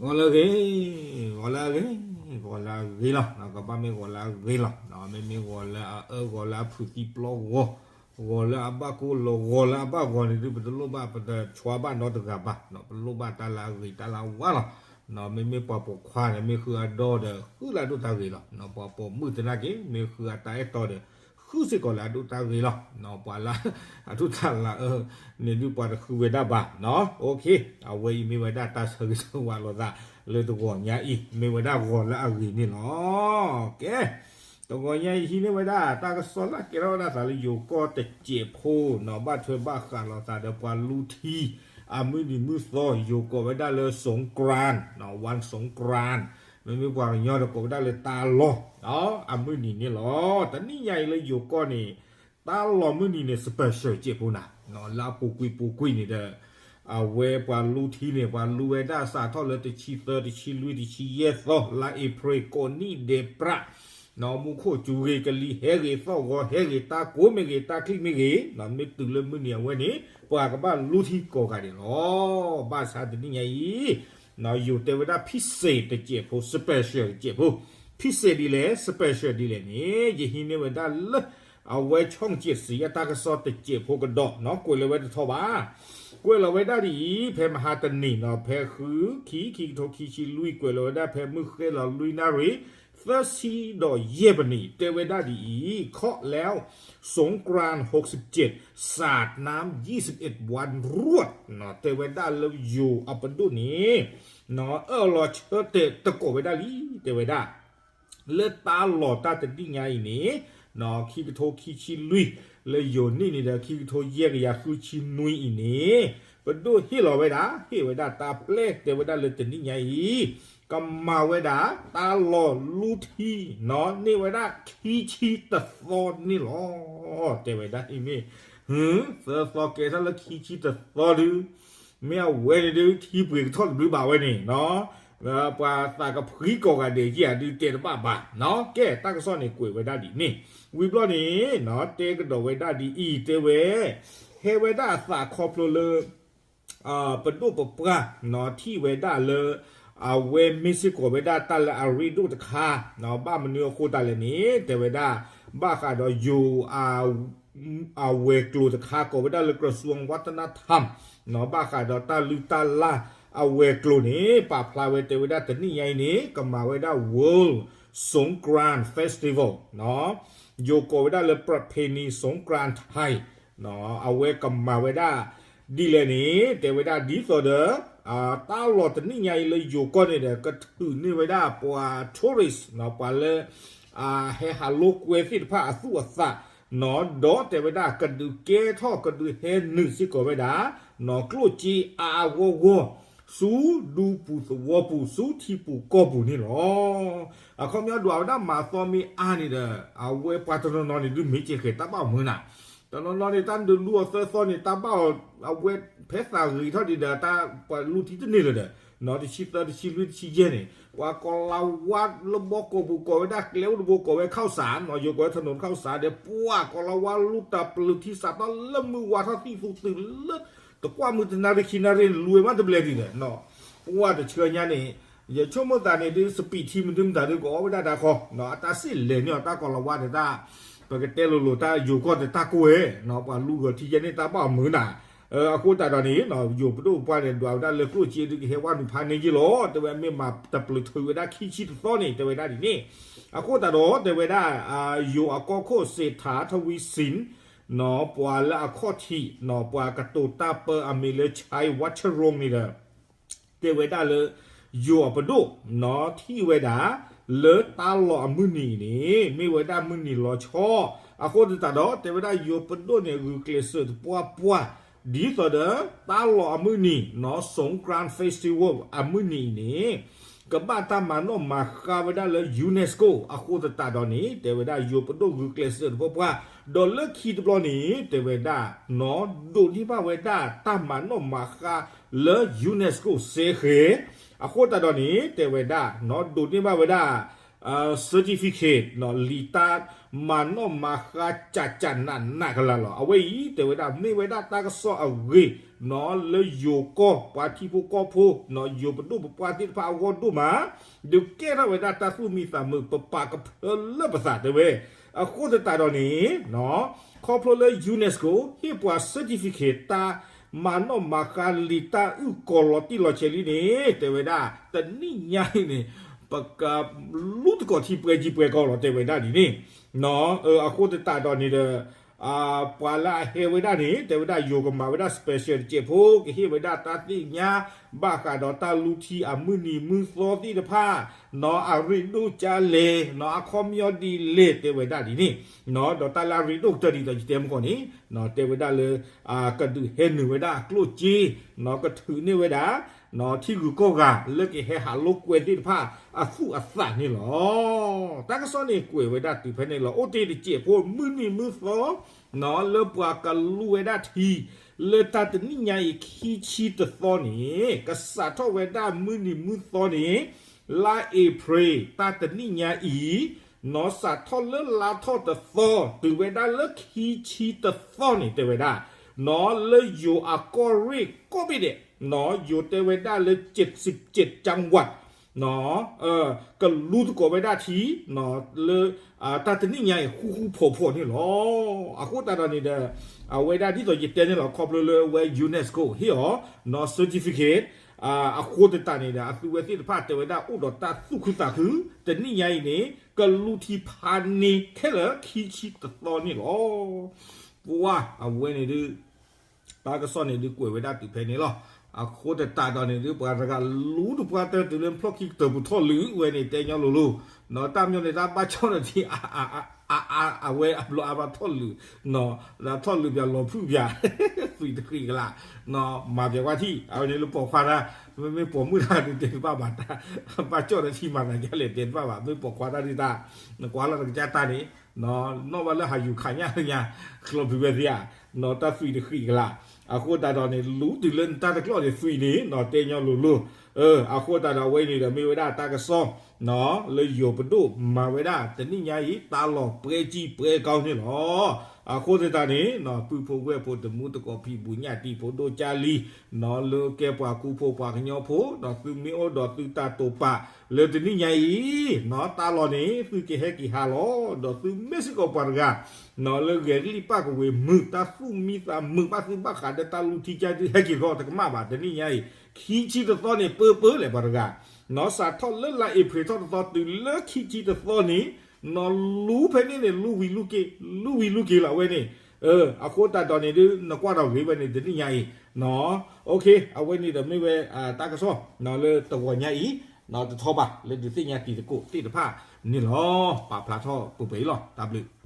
ဂီၤလၢအဂ့ၤ, ဂီၤလၢအဂ့ၤ, ဂီၤလၢအဂ့ၤလီၤ. ကဘၣ်မ့ၢ်ဂီၤလၢအဂ့ၤလီၤ. မ့မ့ၢ်ဂီၤလၢအအၢ ဂီၤလၢအဖုးသံပျီဂီၤ, ဂီၤလၢအဘၣ်ကိၢ်လီၤ, ဂီၤလၢအဘၣ်ဂီၤန့ၣ်ဒုး ပတလိၣ်ဘၣ် ပတဆှါဘၣ်နီတဂၤဘၣ်, ပလိၣ်ဘၣ်တၢ်လၢအဂ့ၤတၢ်လၢအဝါလီၤ. မ့မ့ၢ်ပှၤပိာ်ခွါန့ၣ် မ့ၢ်ဃုအဒီဒီး ဃုလၢအဒိၣ်တၢ်ဂ့ၤလီၤ. ပှၤပိာ်မုၣ်သနာ်က့ မ့ၢ်ဃုအတၢ်အဲၣ်တီဒီး ဃုစ့ၢ်ကီးလၢအဒိၣ်တၢ်ဂ့ၤလီၤ. ပှၤလၢအဒိၣ်တၢ်လၢအအၢန့ၣ်ဒုး ပှၤတဃုဝဲဒၣ်ဘၣ်နီၤ. အဝဲအံၤမ့ၢ်ဝဲဒၣ်တၢ်ဆၢဂ့ၤဆၢဝါလိာ်သးလၢတဂီၤညါအံၤ မ့ၢ်ဝဲဒၣ်ဂီၤလၢအဂ့ၤန့ၣ်လီၤ. ကဲ, တဂီၤညါအံၤဟံးန့ၢ်ဝဲဒၣ်တၢ်ကစီၣ်လၢကဲထီၣ်ဝဲဒၣ်သးလၢယိၤကီၢ်တစဲးဖိနီၤ, ဘၣ်ထွဲဘၣ်ဃးလိာ်သးဒီးပှၤလူထံ အမုၢ်နံၤမုၢ်သီ ယိၤကိးဝဲဒၣ်လၢ สงกรานต์နီၤ, วันสงกรานต์, မ့မ့ၢ်ပှၤကညီဒီးကိးဝဲဒၣ်လၢတၢ်လီၢ် အမုၢ်နံၤန့ၣ်လီၤ. တနံၣ်ညါအံၤလၢယိၤကီၢ်န့ၣ် တၢ်လီၢ်မုၢ်နံၤန့ၣ် special စဲးဖိနၤ, လၢအပူၤကွံာ်ပူၤကွံာ်န့ၣ်ဒီး အဝဲပှၤလူထံန့ၣ် ပှၤလူဝဲဒၣ်စးထီၣ်လၢတဆံသၢ တဆံလွံၢ် တဆံယဲၢ်သီ လါအ့ဖြ့ၣ် ကိးနံၣ်ဒဲးပြး မူခိၣ်စူၤဂ့ၤ ကလံၤဟဲဂ့ၤ သီၣ်ဂီၤဟဲဂ့ၤ တၢ်ကိးမ့ၢ်ဂ့ၤ တၢ်ချံၣ်မ့ၢ်ဂ့ၤ, မ့ၢ်တုၤလၢမုၢ်နံၤအဝဲန့ၣ် ပှၤကဘၣ်လူထံကိးဂၤဒဲးလီၤ. ဘၣ်ဆၣ်တနံၣ်ညါအံၤ ယိၤတဲဝဲဒၣ် พิเศษ တစဲးဖိ special တစဲးဖိ, พิเศษ ဒ်လဲၣ် special ဒ်လဲၣ်န့ၣ် ယဟံးန့ၢ်ဝဲဒၣ်လၢ အဝဲ ช่องเจ็ดสี အတၢ်ကစီၣ်တစဲးဖိကဒီးနီၤ, ကွဲးလီၤဝဲတထီဘၣ်. ကွဲးလီၤဝဲဒၣ်ဒ်အံၤ ဖဲမဟါတနံၤနီၤ, ဖဲဃုခံ ခံကထိခံဆံလွံၢ် ကွဲးလီၤဝဲဒၣ်ဖဲမုၢ်ဃဲလီၤလွံၢ်နၣ်ရံၣ် သၢဆံဒီးယဲၢ်ပနံး တဲဝဲဒၣ်ဒ်အံၤ, เคาะแล้ว สงกรานต์หกสิบเจ็ด สาดน้ำยี่สิบเอ็ดวันรวด တဲဝဲဒၣ်လၢယိၤအပဒိၣ်န့ၣ် အၢၣ်လီၤဆၢတဲာ်သကိးဝဲဒၣ်လံ တဲဝဲဒၣ် လၢတၢ်လီၢ်တၢ်တနံၣ်ညါအံၤန့ၣ် ခံကထိခံဆံလွံၢ် လၢယိၤနံၣ်န့ၣ်ဒီး ခံကထိယဲၢ်ကယၤဃုဆံနွံအံၤန့ၣ် ပဒိၣ်ဟ့ၣ်လီၤဝဲဒၣ် ဟ့ၣ်ဝဲဒၣ်တၢ်ပျဲ တဲဝဲဒၣ်လၢတနံၣ်ညါအံၤ ကမၤဝဲဒၣ် တၢ်လီၢ်လူထံ န့ၢ်ဝဲဒၣ်ခံဆံတသီန့ၣ်လီၤ. တဲဝဲဒၣ်အံၤမ့ၢ် သၢသီကဲထီၣ်လၢခံဆံတသီဒု မ့ၢ်အဝဲန့ၣ်ဒု ထံပှ့ၤကထီၣ်တဘျုးဘၣ်ဝဲန့ၣ် ပှၤသးကဖှံကိးဂၤဒဲးက့ၤဧါဒု တဲတဘၣ်ဘၣ်နီၤ. ကဲ တၢ်ကစီၣ်န့ၣ်ကွဲးဝဲဒၣ်ဒ်န့ၣ် ဝံၤဘျီန့ၣ် တဲကဒီးဝဲဒၣ်ဒ်အံၤ တဲဝဲ ဟဲဝဲဒၣ်အသးခီဖျိလၢ ပဒိၣ်ပပှၢ် ထံၣ်ဝဲဒၣ်လၢ အဝဲမ့ၢ်စ့ၢ်ကီးဝဲဒၣ်တၢ်လၢအရ့ဒိၣ်တခါ ဘၣ်မနုၤအဃိသတးလဲၣ်န့ၣ် တဲဝဲဒၣ် ဘၣ်ဃးဒီးယိၤ အဝဲၤကျိၤတခါ ကိးဝဲဒၣ်လၢ กระทรวงวัฒนธรรม ဘၣ်ဃးဒီးတၢ်လုၢ်တၢ်လၢ်အဝဲၤကျိၤန့ၣ် ပာ်ဖျါဝဲတဲဝဲဒၣ်တနံၣ်ညါအံၤန့ၣ် ကမၤဝဲဒၣ် World Songkran Festival ယိၤကိးဝဲဒၣ်လၢ ประเพณีสงกรานต์ไทย အဝဲကမၤဝဲဒၣ်ဒ်လဲၣ်န့ၣ် တဲဝဲဒၣ်ဒ်သိးဒီး တၢ်လီၢ်တနံၣ်ညါအံၤလၢယိၤကီၢ်န့ၣ်ဒီး ကထုးန့ၢ်ဝဲဒၣ်ပှၤ tourist ပှၤလၢ ဟဲဟးလိာ်ကွဲသ့ၣ်တဖၣ်အသူၣ်အသး ဒီးတဲဝဲဒၣ်ကဒုးကဲထီၣ် ကဒုးဟဲနုာ်စ့ၢ်ကီးဝဲဒၣ် ကျိၣ်စ့အါအါဂီၢ်ဂီၢ် ဆူဒူပူၤသဝီပူၤ ဆူထံပူၤကီၢ်ပူၤန့ၣ်လီၤ. အခီပညီဒွးဝဲဒၣ်မၤသီမ့ၢ်အါန့ၣ်ဒီး အဝဲပှၤတနီၤနီၤန့ၣ်ဒုးမ့ၢ်စ့ၢ်ကီးတၢ်ဘၣ်မုာ်နၤ တနီၤနီၤန့ၣ် တၢ်ဒုးလူအီၤသၢသီန့ၣ် တၢ်ဘၣ်အီၤ အဝဲဖဲသးဂ့ၤထီၣ်ဒံးဒီး တၢ်ပှၤလူထံတန့ၢ်လၢၤဒီး တဆံသၢ တဆံလွံၢ် တဆံယဲၢ်န့ၣ် ပှၤကီၤလၤဝါလၢဘီကီၢ်ပူၤ ကိးဝဲဒၣ်ကျဲအိၣ်တဘိ ကိးဝဲ ข้าวสาร ယိၤကိးဝဲ ถนนข้าวสาร ဒီး ပှၤကီၤလၤဝါလူတၢ်ပျုၤထံစးထီၣ်လၢမုၢ်ဝါထီၣ် သံၣ်သူသုးလၢ တကွၢ်မုၢ်တနၣ်ရံၣ်ခံနၣ်ရံၣ် လူဝဲမးတဘျဲၣ်ဒံးဒီး ပှၤတဆှၢညါန့ၣ် ယဆိကမိၣ်သးန့ၣ်ဒုး စပံးထံမနုၤမတၤဒုး ကအီၣ်ဝဲဒၣ်တၢ်ခီ အတၢ်စ့ၢ်လဲၤန့ၢ်အီၤ တၢ်ကီၤလၤဝါန့ၣ်တၢ် ပကတဲလိၤလိၤ တၢ်ယိၤကီၢ်န့ၣ်တၢ်ကိၢ်ဝဲ ပှၤလူဂီၤထံယဲန့ၣ် တၢ်ဘၣ်အီၤမုာ်နၤ အဃိသတးဒီးန့ၣ် ယိၤပဒိၣ်ပပှၢ်န့ၣ် ဒွးဝဲဒၣ်လၢကျိၣ်စ့ဒုး ကဟဲဝဲနုာ်ဖးန့ၢ်ယ့ၢ်လီၤ တဲဝဲမ့ၢ်မၤတပျုၤထုးဝဲဒၣ်ခံဆံတသီန့ၣ် တဲဝဲဒၣ်ဒ်န့ၣ် အဃိသတးဒီး တဲဝဲဒၣ် ယိၤအကီၢ်ခိၣ် စ့းထး ထဝံစံၣ် ပှၤလၢအခီၣ်ထံး ပှၤကတိၤတၢ်ပၢအမံၤလၢ ဆဲးဝါဆရိၣ်န့ၣ်ဒီး တဲဝဲဒၣ်လၢ ယိၤအပဒိၣ် ထံၣ်ဝဲဒၣ် လၢတၢ်လီၢ်အမုၢ်နံၤအံၤန့ၣ် မ့ၢ်ဝဲဒၣ်မုၢ်နံၤလီၤဆီ အဃိသတးဒီး တဲဝဲဒၣ်ယိၤပဒိၣ်န့ၣ် ဂုာ်ကျဲးစၢးသပှၢ်ပှၢ် ဒ်သိးဒီး တၢ်လီၢ်အမုၢ်နံၤ Songkran Festival အမုၢ်နံၤအံၤန့ၣ် ကဘၣ်တၢ်မၤနီၣ်မၤဃါဝဲဒၣ်လၢ UNESCO အဃိသတးဒီးန့ၣ် တဲဝဲဒၣ်ယိၤပဒိၣ်ဂုာ်ကျဲးစၢးသပှၢ်ပှၢ် ဒီးလၢခံတဘျီန့ၣ် တဲဝဲဒၣ် ဒိးန့ၢ်ဘၣ်ဝဲဒၣ်တၢ်မၤနီၣ်မၤဃါလၢ UNESCO စဲဃဲၤ အဃိသတးဒီးန့ၣ် တဲဝဲဒၣ် ဒိးန့ၢ်ဘၣ်ဝဲဒၣ် certificate လံာ်တၢ်မၤနီၣ်မၤဃါ ကၠးကၠးနးနးကလၤလီၤ. အဝဲအံၤ တဲဝဲဒၣ် မ့ၢ်ဝဲဒၣ်တၢ်ကစီၣ်အဂ့ၤ လၢယိၤကီၢ် ပှၤထံဖိကီၢ်ဖိ ယိၤပဒိၣ်ပပှၢ်သ့ၣ်တဖၣ်အဂီၢ်ဒိၣ်မး ဒုးကဲထီၣ်ဝဲဒၣ်တၢ်သူၣ်မံသးမုာ် ပပာ်ကဖၢလၢပသး တဲဝဲ. အဃိသတးဒီးန့ၣ် ခီဖျိလၢ UNESCO ဟ့ၣ်ပှၤ certificate တၢ်မၤနီၣ်မၤဃါလံာ်တၢ်အုၣ်ကီၤလီၤတံၢ်လီၤဆဲးလံန့ၣ် တဲဝဲဒၣ် တနံၣ်ညါအံၤန့ၣ် ပကလူတကိးထံပှဲၤကံပှဲၤကီလီၤ တဲဝဲဒၣ်ဒ်န့ၣ်. အဃိသတးဒီးန့ၣ်ဒီး ပှၤလၢအဟဲဝဲဒၣ်န့ၣ် တဲဝဲဒၣ် ယိၤကမၤဝဲဒၣ် special တစဲးဖိ ကဟ့ၣ်ဝဲဒၣ်တၢ်သ့ၣ်ညါ ဘၣ်ဃးဒီးတၢ်လူထံအမုၢ်နံၤမုၢ်သီသ့ၣ်တဖၣ် အရ့ဒိၣ်ကၢလဲၣ် အခီပညီဒ်လဲၣ် တဲဝဲဒၣ်ဒ်န့ၣ်. ဒီးတၢ်လၢအရ့ဒိၣ်ကတၢၢ်ဒ်သိးယတဲမုၢ်ဂီၢ်န့ၣ် တဲဝဲဒၣ်လၢ ကဒုးဟဲနုာ်ဝဲဒၣ်ကျိၣ်စ့ ကထုးန့ၢ်ဝဲဒၣ် ထံဂုၤကီၢ်ဂၤ လၢကဟဲဟးလိာ်ကွဲသ့ၣ်တဖၣ် အသူၣ်အသးန့ၣ်လီၤ. တၢ်ကစီၣ်န့ၣ်ကွဲးဝဲဒၣ်တုၤဖဲန့ၣ်လီၤ. အိၣ်တ့ၢ်တစဲးဖိ မုၢ်နံၤမုၢ်သီ လၢပှၤကလူဝဲဒၣ်ထံ လၢတၢ်တနံၣ်ညါအံၤ ခံဆံတသီန့ၣ် ကစးထီၣ်ဝဲဒၣ်မုၢ်နံၤမုၢ်သီန့ၣ် လါအ့ဖြ့ၣ် တၢ်တနံၣ်ညါအံၤ နီၢ်စးထီၣ်လၢလါထီၣ်တသီ တုၤဝဲဒၣ်လၢခံဆံတသီန့ၣ် တဲဝဲဒၣ် နီၢ်လၢယိၤအကီၢ်ရ့ၣ်ကိးဘ့ၣ်ဒဲး နီၢ်ယိၤတဲဝဲဒၣ်လၢ เจ็ดสิบเจ็ดจังหวัด နီၢ် ကလူသကိးဝဲဒၣ်ထံ နီၢ်လၢ တၢ်တနံၣ်ညါအံၤ ဃူဃူဖိးဖိးန့ၣ်လီၤ. အဃိသတးဒီးန့ၣ်ဒီး အဝဲဒၣ်ဒ်သိးယတဲန့ၣ်လီၤ ခီဖျိလၢအဝဲ UNESCO ဟ့ၣ်အီၤ နီၢ် certificate အဃိသတးန့ၣ်ဒီး အသုဝဲသ့ၣ်တဖၣ်တဲဝဲဒၣ်အိၣ်ဒီးတၢ်သူၣ်ခုသးခု တနံၣ်ညါအံၤန့ၣ် ကလူထံဖးန့ၢ်ခဲလၢာ်ခံဆံတသီန့ၣ်လီၤ. ပှၤအဝဲန့ၣ်ဒုး တၢ်ကစီၣ်န့ၣ်ဒုးကွဲးဝဲဒၣ်တုၤဖဲန့ၣ်လီၤ. အဃိသတးဒီးန့ၣ်ဒုး ပှၤတဂၤလူတပှၢ်တၢၢ်တုၤလၢဖျီၣ်ခံကတၢၢ်ပူၤထီၣ်လုာ်ဝဲန့ၣ် တဲညီလိၤလိၤ နီၢ်တၢ်မညီန့ၣ် တၢ်ဘၣ်ကၠီၣ်ဒီးထံ အဝဲအဘျီအဘၣ်ထီၣ်လုာ် နီၢ် ဒီးထီၣ်လုာ်ပၠးလီၤဖုၣ်ပၠး သွံၣ်တဃံးကလး နီၢ် မၤပၠးကွၢ်ထံၣ် အဝဲန့ၣ်လၢပိာ်ခွါတၢ် မ့မ့ၢ်ပိာ်မုၣ်တၢ်ဒုးတဲတဘၣ်ဘၣ် တၢ်ဘၣ်ကၠီၣ်ဒီးထံမၤသးဒ်လဲၣ်တဲတဘၣ်ဘၣ် မ့ၢ်ပိာ်ခွါတၢ်ဒုးတၢ် နကွၢ်လၢနကစၢ်တၢ်န့ၣ် နီၢ်ဘၣ်လၢဟးယူၤခးညၣ်ညါ ကျီၢ်ဖုဝဲသ့ဧါ နီၢ်တၢ်သွံၣ်တဃံးကလး အဃိသတးဒီးန့ၣ် လူတုၤလၢနတၢ်တကျီၢ်န့ၣ်သွံၣ်န့ၣ် နီၢ်တဲညီလိၤလိၤ အဃိသတးဒီးအဝဲန့ၣ်ဒီးမ့ၢ်ဝဲဒၣ်တၢ်ကစီၣ် လၢယိၤပဒိၣ်မၤဝဲဒၣ်တနံၣ်ညါအံၤ တၢ်လီၢ်ပှဲၤကံပှဲၤကီန့ၣ်လီၤ. အဃိသတးန့ၣ် နီၢ်ပုၢ်ဖိဝဲၢ်ဖိတမူသကိးဖံးဘူးညၣ်တံၢ်ဖိဒိၣ်ကၢ်လံ နီၢ်လၢကဲပှၤကူဖိပှၤကညီဖိ ဒီးသုမ့ၢ်အိၣ်ဒီးသုတၢ်တိာ်ပာ် လၢတနံၣ်ညါအံၤ နီၢ်တၢ်လီၢ်န့ၣ် သုကဟဲက့ၤဟးလီၤ ဒီးသုမ့ၢ်စ့ၢ်ကီးပှၤတဂၤ နီၢ်လၢဂဲၤကလံၣ်ပၣ်ကဝ့ၤမုာ် တၢ်သူၣ်မံသးမုာ်ဘၣ်သုဘၣ်ဃးဒီးတၢ်လူထံကၢ်ဒုးဟဲက့ၤတခီတကမၣ်ဘၣ် တနံၣ်ညါအံၤ ခံဆံတသီန့ၣ် ပၢပၢလဲၣ်ပှၤတဂၤ နီၢ်စးထီၣ်လၢလါအ့ဖြ့ၣ်ထီၣ်တသီ တုၤလၢခံဆံတသီန့ၣ် နီၢ်လူဖဲန့ၣ်န့ၣ် လူဝံၤလူက့ၤ လူဝံၤလူက့ၤလီၤဝဲန့ၣ် အဃိသတးဒီးန့ၣ်ဒုး နကွၢ်ဒီးဂ့ၤဝဲန့ၣ် တနံၣ်ညါအံၤ နီၢ် အဝဲန့ၣ်ဒီးမ့ၢ်ဝဲ တၢ်ကစီၣ် နီၢ်လၢတဂီၤညါအံၤ နီၢ်တထီဘၣ် လၢဒုးသ့ၣ်ညါတံၤသကိးသ့ၣ်တဖၣ်န့ၣ်လီၤ. ပာ်ဖျါထီၣ်ပှဲၤပှဲၤအံၤလီၤ. တၢ်ဘျုး